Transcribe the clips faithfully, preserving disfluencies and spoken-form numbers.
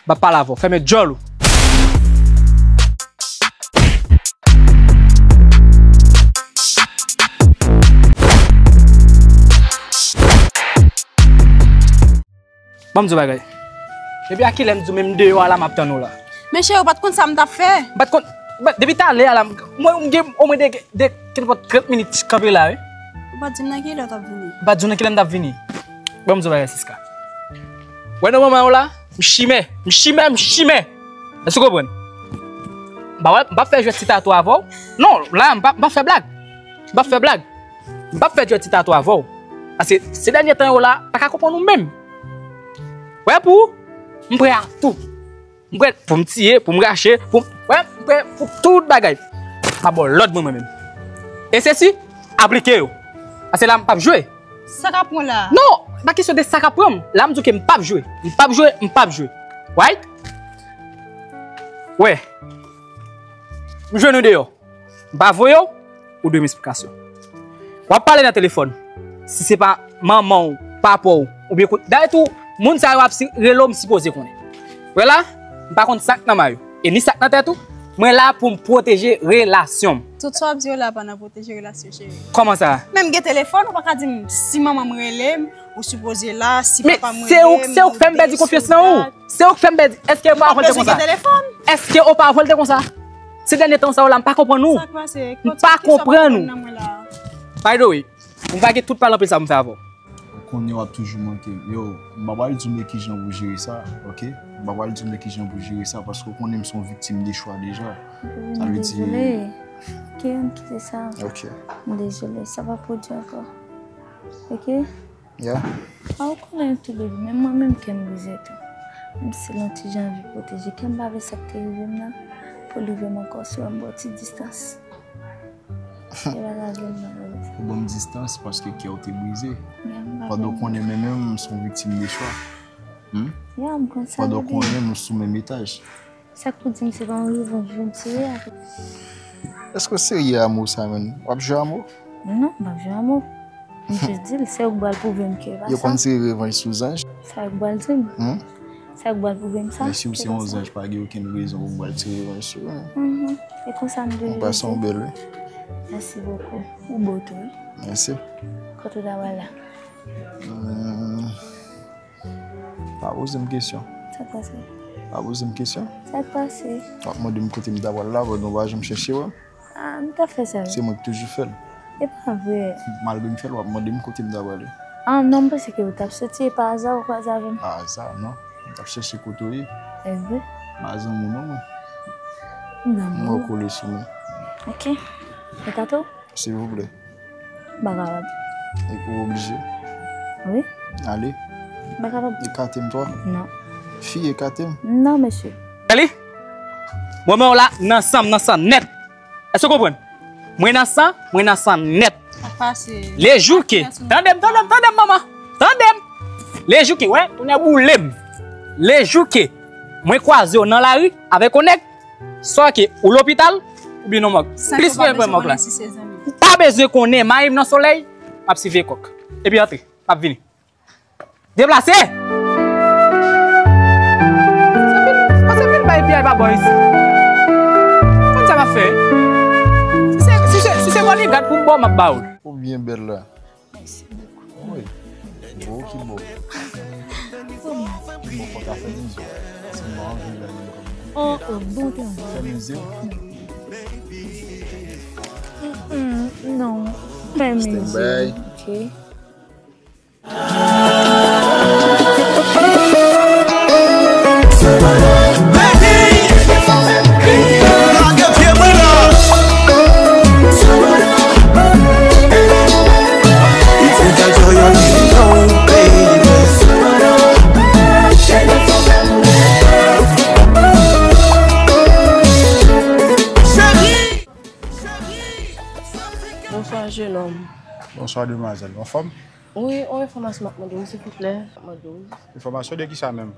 m ap pale avè w. Fèmen djòl ou. Ban m di w bagay. Depi a kilè m di w menm deyò a la m ap tann ou la? Men cheri, ou pa t konn sa m t ap fè. M pa t konn, m pa, depi talè a la, m, mwen, m gen omwen de, de, kenpòt trant minit kanpe la, wi. Ou pa t di m nan kilè w t ap vini. M pa t di w nan kilè m t ap vini. Ban m di w bagay, Siska. Wè nan moman yo la, m chimè, m chimè, m chimè. Èske w konprann? M pa, m p ap fè jwèt ti tato avè w. Non, la, m p ap, m p ap fè blag. M p ap fè blag. M p ap fè jwèt ti tato avè w. Paske se dènye tan yo la, m pa ka konprann ou menm. Wè pou ou, m prè a tou. M prè pou m tiye, pou m rache, pou m, wè, m prè pou tout bagay. M ap ba w lòd mwen, mwen menm. E se si, aplike yo. Paske la, m p ap jwe. Sa k ap pran la? Non, pa kesyon de sa k ap pran m. La, m di w ke m p ap jwe. M p ap jwe, m p ap jwe. Right? Wè. M jwenn ou deyò. M pa voye w, ou dwe m esplikasyon. W ap pale nan telefòn. Si se pa manman w, papa w, oubyen kout. Dayè tou, moun sa yo ap si, rele w, m sipoze konnen. Wè la, m pa konn sa k nan may ou. E ni sa k nan tèt ou. Mwen la pou m pwoteje relasyon m. Tout sa w ap di yo la pa nan pwoteje relasyon, cheri. Kòman sa? Menm gen telefòn, ou pa ka di m si manman m rele m, ou sipoze la, si papa m rele m, ou deside dat. Men se ou, se ou k fè m pèdi konfyans nan ou. Se ou k fè m pèdi. Èske ou pa wè l te konsa? Èske ou pa wè l te konsa? Se dènye tan sa yo la, m pa konprann ou. M pa konprann ou. By the way, m pa gen tout pale anpil sa pou m fè avè w. Ou konnen w ap toujou manke m. Yo, m pa pral di w men kijan pou jere sa, oke? M pa pral di w men kijan pou jere sa, paske ou konnen m se yon viktim de chwa deja. Sa vle di, dezole. Oke, ann kite sa. Oke. M dezole, sa pa pwodui ankò. Oke? Yeah. A, ou konnen tou, baby, menm mwen menm kè m brize tou. Menm si l yon ti jan anvi pwoteje kè m, m pa vle sa k te rive m nan pou l rive m ankò, so m ba w ti distans. Se pa la vle m nan, baby. Ou ban m distans paske kè w te brize. Yeah, m pa vle. Pandan w konnen mwen menm, m se yon viktim de chwa. Hmm? Yeah, m konn sa, baby. Pandan w konnen nou sou menm etaj. Sa k pou di m se pa yon revanj ou vin tire a? Èske w serye a mo sa, menn? W ap jwe a mo? Non, m p ap jwe a mo. M jis di l, se ou k pral pwouve m ke e pa sa. Yo konn tire revanj sou zanj? Sa yo k pral di m? Hmm? Sa yo k pral pwouve m sa? Men si w se yon zanj, pa gen okenn rezon pou m pral tire revanj sou ou, non. Mhm. E konsa m dwe rete. Ou pase yon bèl, wi. Mèsi bokou. Ou bo tou, wi. Mèsi. Kote w ta pral la? Hmm. Pa poze m kesyon. Sa k pase? Pa poze m kesyon. Sa k pase? W ap mande m kote m ta pral la, pandan w pa janm chèche wè m. A, m t ap fè sa, wi. Se mwen ki toujou fè l. E pa vre. Malgre m fè l, w ap mande m kote m ta prale. A, non, m panse ke ou t ap soti e pa aza ou kwaze avè m. Pa aza, non. M t ap chèche kote w ye. E vre? M pa zanmi w non, mwen. M zanmi w. M wè w kole sou mwen. Oke. E tato? Silvouplè. M pa kapab. E ou oblije? Wi. Ale. M pa kapab. Ekate m twa? Non. Fi, ekate m. Non, mesye. Eli, mwen men w la nan san m, nan san nèt. Èske w konprann? Mwen nan san, mwen nan san nèt. Sa pase. Le jou ke, tande m, tande m, tande m, manman. Tande m. Le jou ke, wè, tonnè boule m. Le jou ke mwen kwaze w nan lari avèk yon nèg, swa ke ou lopital, oubyen nan mòg. Plis mwen pran mòg la. Ou pa bezwen konnen, mayi m nan solèy, m ap siveye kòk. Epi antre, m ap vini. Deplase! Pase vin bay piyay pa bò isi. Konn sa m ap fè. Si se, si se, si se bodyguard pou m ba w, m ap ba w l. Ou byen bèl la. Mèsi bokou. Wi. Bo ki bo. Ki bo fò ka fè mize. Paske m pa anvi gade l kòm. Oh, oh, bon travay. Fè mize. Mm, mm, non. Fè mize. Stand by. Ok. Bonswa, jenòm. Bonswa, demwazèl. Anfòm? Wi, yon enfòmasyon m ap mande w, silvouplè. M ap mande w. Enfòmasyon de kisa menm?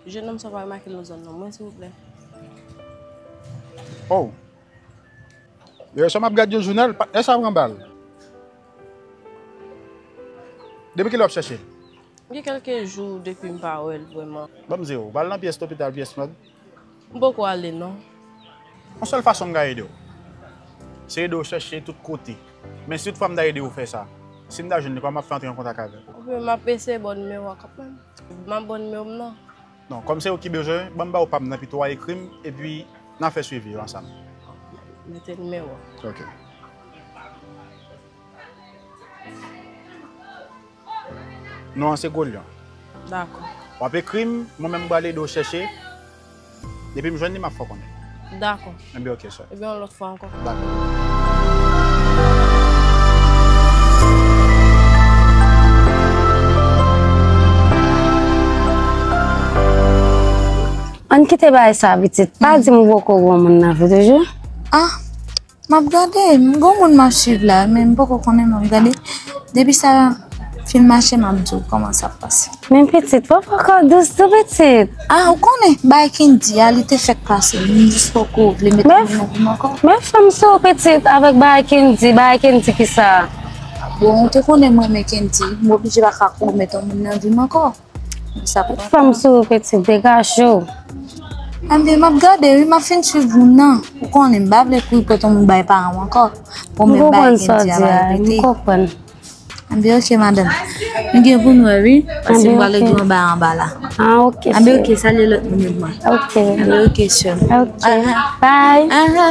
Jenòm sa w pa remake l nan zòn nan mwen, silvouplè. Oh! Yè swa m ap gade yon jounal, patnè sa pran bal. Depi kilè w ap chèche? Gen kèlke jou depi m pa wè l vrèman. Ban m di w, ou pa al nan pyès lopital, pyès mòg? M poko ale, non. Yon sèl fason m ka ede w, se ede w chèche tout kote. Men si tout fwa m ta ede w fè sa, si m ta jwenn li, kòman m ap fè antre an kontak avè l? Ebyen, m ap eseye ba w nimewo a kanmenm. M ap ba w nimewo m nan. Non, kòm se ou ki bezwen, ban m ba w pa m nan pito a, ekri m, epi n a fè swivi yo ansanm. Mete nimewo. Ok. Non an se Gwo Lyon. Dakò. W ap ekri m, mwen menm m pral ede w chèche. Depi m jwenn li, m ap fè w konnen. Dakò. Ebyen, ok, sè. Ebyen, yon lòt fwa ankò. Dakò. Ann kite bagay sa, pitit. Pa di m ou poko wè moun nan vre toujou. Ah, m ap gade, m gon moun m ap swiv la, men m poko konnen, m ap gade. Depi sa fin mache, m ap di w kòman sa ap pase. Men pitit, fò w poko dous tou pitit. Ah, ou konnen, bagay Kendy a, li te fèk pase, m jis poko vle mete moun nan vi m ankò. Men fanm sou pitit, avèk bagay Kendy, bagay Kendy kisa? Bon, ou te konnen m renmen Kendy, m oblije pa ka pwomèt yon moun nan vi m ankò. Sa pa... Fanm sou pitit, degaje w. Anben, m ap gade wi, m ap fin swiv moun nan. Ou konnen, m pa vle kouri pote yon moun bay paran m ankò. Bon, men bagay Kendy a pa repete. M konprann. Anben, ok, madanm. Nou gen pou n wè, wi. Paske m pral regle yon bagay anba la. Ah, ok, sè. Anben, ok, salye lòt moun yo pou mwen. Ok. Anben, ok, sè. Ok. Aha. Bye. Aha.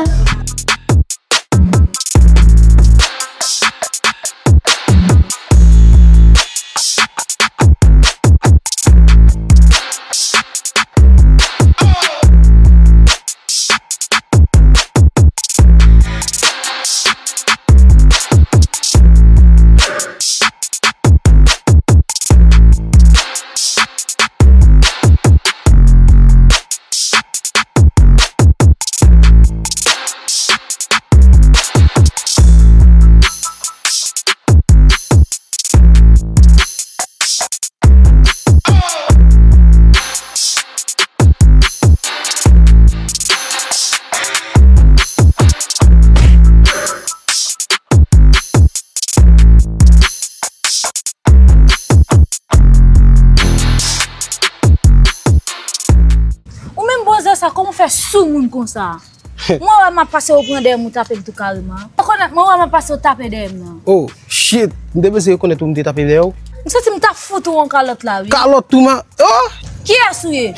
Ou menm bòzè sa, kòman w fè sou moun konsa? Mwen wè m ap pase, ou pran dèyè m, ou tape m tou kareman. Ou konnen, mwen wè m ap pase, ou tape dèyè m nan. Oh, shit! M te panse rekonèt ou, m te tape dèyè w. M santi m t ap fout ou yon kalòt la, wi. Kalòt tou, man. Oh! Kiyès ou ye?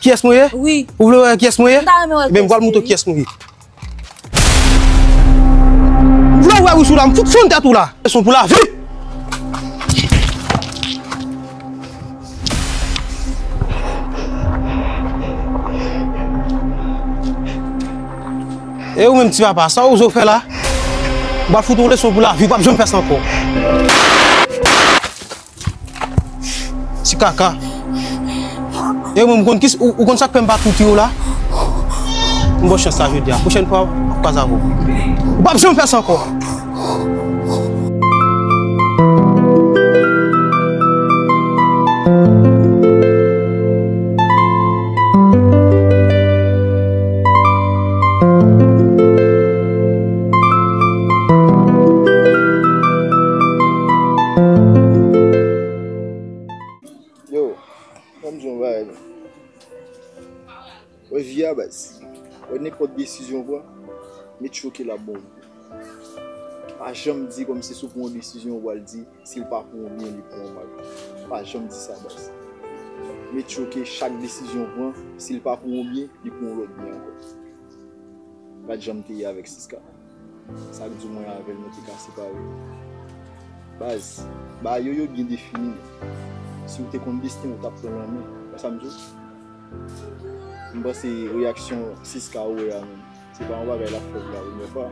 Kiyès mwen ye? Wi. Ou vle wè kiyès mwen ye? M ta renmen wè kiyès ou ye, wi. Ebyen, m pral montre w kiyès mwen ye. Vle w wè wouch ou la, m fout fonn tèt ou la. Leson pou lavi. E ou menm ti papa, sa w oze w fè la? M pral fout ou leson pou lavi, w p ap janm fè sa ankò. Ti kaka. E mwen, m konn ki, ou, ou konn sa k fè m pa tou tiye w la? M ba w chans la jodi a. Pwochèn fwa, m ap kwaze avè w. Ou p ap janm fè sa ankò. Yo, ban m di w yon bagay, non. Wè vi a, baz. Wè nenpòt desizyon w pran, met choke l ap bon pou ou. Pa janm di kòmsi si w pran yon desizyon, ou pral di, si l pa pou yon byen, li pou yon mal. Pa janm di sa, baz. Met choke, chak desizyon w pran, si l pa pou yon byen, li pou yon lòt byen ankò. Gad jan m te ye avèk Siska. Sa k di mwen avè l, nou te ka separe. Baz, bagay yo, yo byen defini, men si w te konn desten w, w t ap pran l an men. Wè sa m di w? M panse reyaksyon Siska ou wè a menm, se pa yon bagay l ap fè pou la premyè fwa.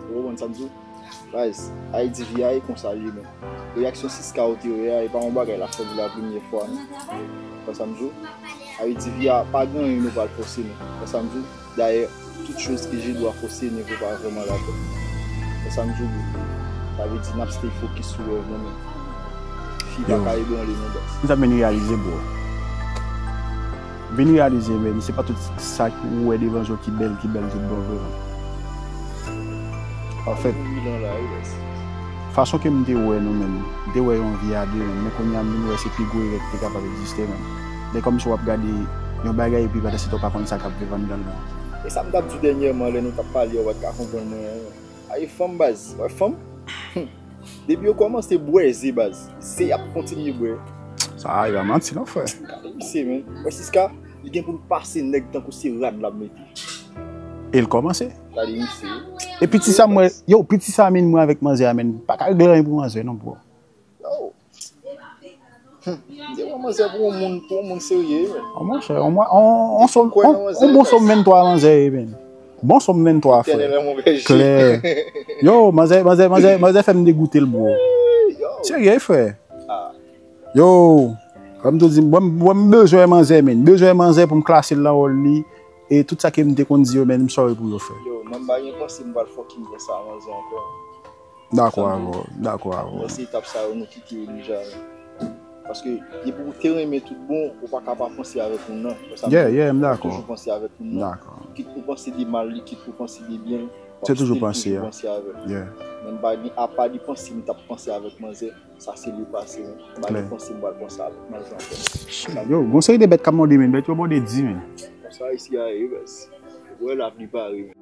Ou konprann sa m di w? Baz, Ayiti vi a e konsa l ye menm. Reyaksyon Siska ou te wè a, e pa yon bagay l ap fè pou la premyè fwa, non. Wè sa m di w? Ayiti vi a, pa gen anyen nou pral fòse, non. Wè sa m di w? Dayè, tout choz ke je dwa fòse, Nevo pa vrèman dakò. Wè sa m di w, bro? Sa vle di n ap stay focus sou rèv nou, men fi pa ka ebranle nou, baz. Sa m vin reyalize, bro. M vin reyalize, men se pa tout sa ou wè devan je w ki bèl, ki bèl tout bon vre, non. Anfèt, nou vivan la, wi, baz. Fason ke m te wè nou menm, m te wè yon vi a de menm, men kounye a m vin wè se pi gwo erè ki te kapab egziste menm. Lè kòmsi w ap gade yon bagay epi pandan se tan w pa konn sa k ap viv anndan l menm. E sa m t ap di w dènyèman lè nou t ap pale a, ou pa t ka konprann mwen anyen. Ay fanm baz, wè fanm. Depi yo kòmanse bwè ze baz, ze y ap kontinye bwè. Sa a, e pa manti non frè. Gade misye menm. Wè Siska, li gen pou l pase nèg tankou se rad l ap mete. E l kòmanse. Gade misye. E piti sa m wè, yo, piti sa menm mwen avèk manzè a menm, pa ka regle anyen pou manzè non bro. Yo. Hmm. Se yon manzè pou yon moun, pou yon moun serye wi menm. Oh, monchè, on, on, on, on, on bon sòm venntwa manzè ye menm. Bon sòm venntwa frè. Klè. Yo, manzè, manzè, manzè, manzè fè m degoute l bro. Serye frè. Yo, kòm tou di, mwen, mwen m bezwen manzè menm. Bezwen manzè pou m klase l nan wòl li. E tout sa ke m te konn di yo menm, m sorry pou yo frè. Yo, mwen m pa gen panse m pral fucking pran sa manzè ankò. Dakò avè w, dakò avè w. Mwen se etap sa yo nou kite yo deja. Paske depi ou te renmen tout bon, ou pa ka pa panse avèk moun nan. Yeah, yeah, m dakò. Ou toujou panse avèk moun nan. Dakò. Kit ou panse de mal li, kit ou panse de byen, w ap still toujou panse avè l. Yeah. Men m pa gen, apa de panse m t ap panse avèk manzè, sa se le pase wi. M pa gen panse m pral panse avèk manzè ankò. Yo, gon seri de bèt k ap mòde men, bèt yo mòde di men. Konsa isi a ye baz. Wè la pli pare.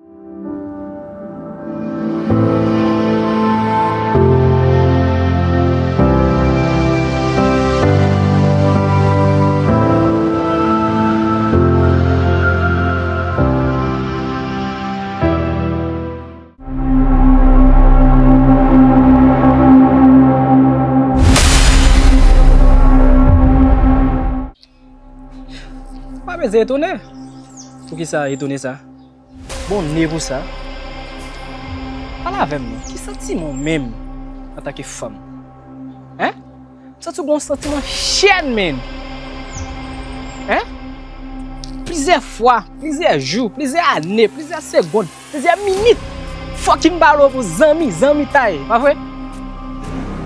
Pa bezwen etone. Poukisa etone sa? Bon ne pou sa. Pale avè m non. Ki santiman w menm antanke fanm? Hein? M santi w gen yon santiman chèn menm. Hein? Plizyè fwa, plizyè jou, plizyè ane, plizyè segonn, plizyè minit. Fucking pale w pou zanmi, zanmitay, pa vre?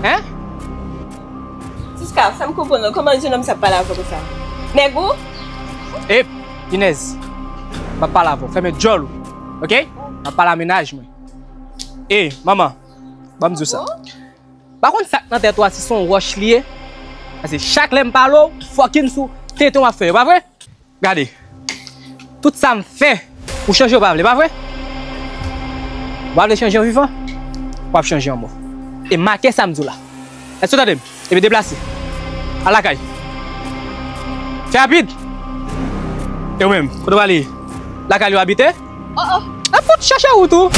Hein? Siska, sa m konprann non, kòman jennonm sa ap pale avè w konsa? Nèg ou? Ep, Inez, m ap pale avè w, fèmen djòl ou, oke? M ap pale a mennaj mwen. E, manman, ban m di w sa. Pa konn sa k nan tèt ou a si se yon wòch li ye. Paske chak lè m pale w, fucking sou tenten w ap fè yo, pa vre? Gade. Tout sa m fè pou chanje w pa vle, pa vre? W pa vle chanje an vivan? W ap chanje an mò. E make sa m di w la. Èske w tande m? Ebyen deplase. Al lakay. Fè rapid. E ou menm, kote w prale? Lakay li w abite? Oh, oh. Nenpòt, chache wout ou.